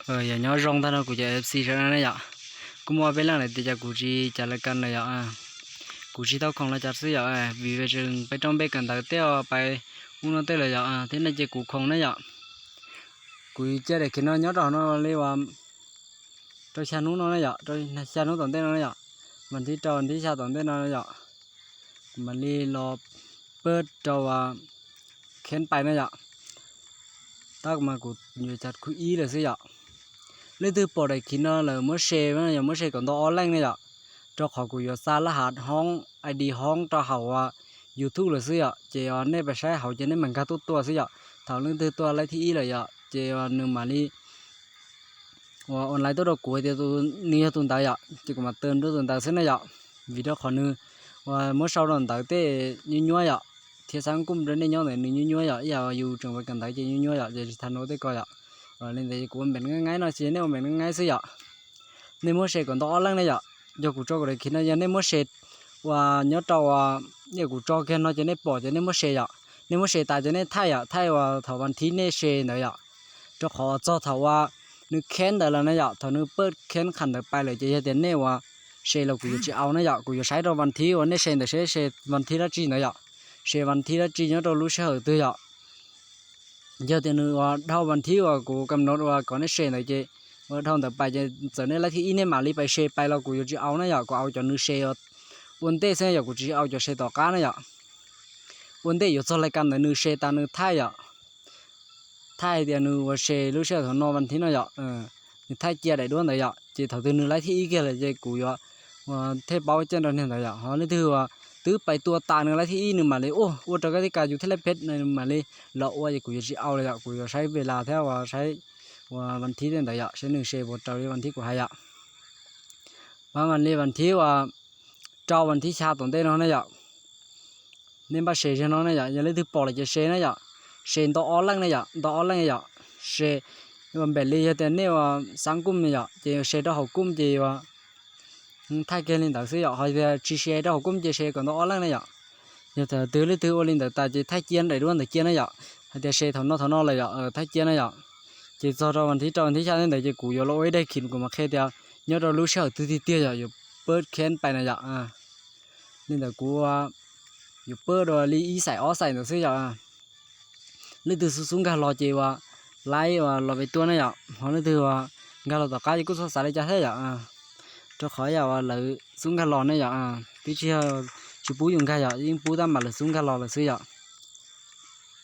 Yog nyob zoo tag nrho kuv cov F C sawv daws na yom. Kuj muaj peb leej lawm tias cas kuv tsis cas lawv kas lawm yom. Kuv tsis tau khoom los cas xwb yom, vim peb rau npe kawm ntawv tej pais ub no tej lawm yom, thiab no ces kuv khoom na yom. Kuv cia daim khiv no nyob rau hauv no li uas rau xya hnub no na yom, rau xya hnub tom ntej no na yom, vas thib rau vas thib xya tom ntej no yom, kuv mam li los pab rau uas khev pais na yom. Tab mas kuv yuav cas khub ib lawm xwb yom. Leej twg pom daim khiv no lawm muab share, yog muab share kom ntau ob leej ne yom, rau qhov kuv yuav xa laj hav hoob, I D hoob rau hauv YouTube lawm xwb yom, ces nej pab saib hauv ces nej mam nkag tuaj tua xwb yom. Thaum leej twg tua laib thib ib lawm yom, ces nws mam li uas online tuaj rau kuv hais tias nws yog tus ntawd yom, ces kuv mam taw nrub tus ntawd xwb na yom. Vim rau qhov nws uas muab sau rau ntawd tej nyuaj nyuaj yom, thiab xab kuj rau nej nyob ntawd nws nyuaj nyuaj yom, ib yam yus tseem ua kawm ntawv ces nyuaj nyuaj yom, ces tsis tau nrub tej ko yom. Li ntawd kuv ua npeem nqaij nqaij no ces nej ua npeem nqaij nqaij xwb yom. Nej muab share kom ntau ob leej ne yom. Yog kuv tso kuv daim khiv no yog nej muab share uas nyob rau uas yog kuv tso kiag no ces nej pom ces nej muab share yom. Nej muab share tas ces nej thaij yom, thaij uas thaum vas thib nej share ntawd yom. Rau qhov txog thaum uas nws khev ntawd lawm na yom, thaum nws pab khev qham ntawd pais lawm ces yog tias nej uas share los kuv yuav tsis au na yom, kuv yuav saib rau vas thib uas nej share ntawd seb share vas thib dab tsi ntawd yom. Share vas thib dab tsi nyob rau lub sij hawm twg yom. Yog tias nws uas dhau vas thib uas kuv kam no uas kom nej share ntawd ces uas dhau ntawd pais ces txawm nej laib thib ib nej mam li pais share pais los kuv yuav tsis au na yom, kuv au cov nws share ua ntej xwb yom, kuv tsis au cov share tom qab na yom. Ua ntej yuav txog lais kas ntawd nws share tas nws thaij yom. Thaij tias nws uas share lub sij hawm thaum no vas thib no yom, nws thaij cia daim duab ntawd yom, ces thaum twg nws laib thib ib kiag lawm ces kuv yuav uas thej paub caj nrog niag ntawd yom. Ho leej twg uas twb pais tua tas nws laib thib ib nws mam li ua ua rau koj tej kas yus thiaj laib phem, nws mam li los ua ces kuv yuav tsis au lawm yom, kuv yuav saib ve las thiab uas saib uas vas thib tej ntawd yom, saib nws share puas raws li vas thib kuv hais yom. Mas mam li vas thib uas rau vas thib xya tom ntej no na yom. Nej npaj share ziag no na yom, yog leej twg pom lawm ces share na yom. Share ntau ob leej na yom, ntau ob leej yom. Share uas npem li yog tias nej uas xab kuj yom, ces share rau hauv kuj ces uas thaij kiag li ntawd xwb yom, ho tias tsis share rau hauv kuj ces share kom ntau ob leej na yom. Yog tias twg leej twg ua li ntawd tas ces thaij cia daim duab ntawd cia na yom, hais tias share thaum no thaum no lawm yom, thaij cia na yom. Ces txog rau vas thib rau vas thib xya ntawd ces kuv yuav los ua ib daim khiv kuv mam qhia tias nyob rau lub sij hawm twg tiag tiag yom yuav pab khev pais na yom. Li ntawd kuv yuav pab dua li ib xais ob xais ntawd xwb yom. Leej twg xub xub nkag los ces uas laib uas los pem tuaj ne yom, ho leej twg uas nkag los tom qab ces kuj txhob xav li cas thiab yom. Rau qhov yam uas lawv xub nkag los ne yom, twb tsis yog tsis pub yus nkag yom, yeej pub tab mas lawv xub nkag los lawm xwb yom.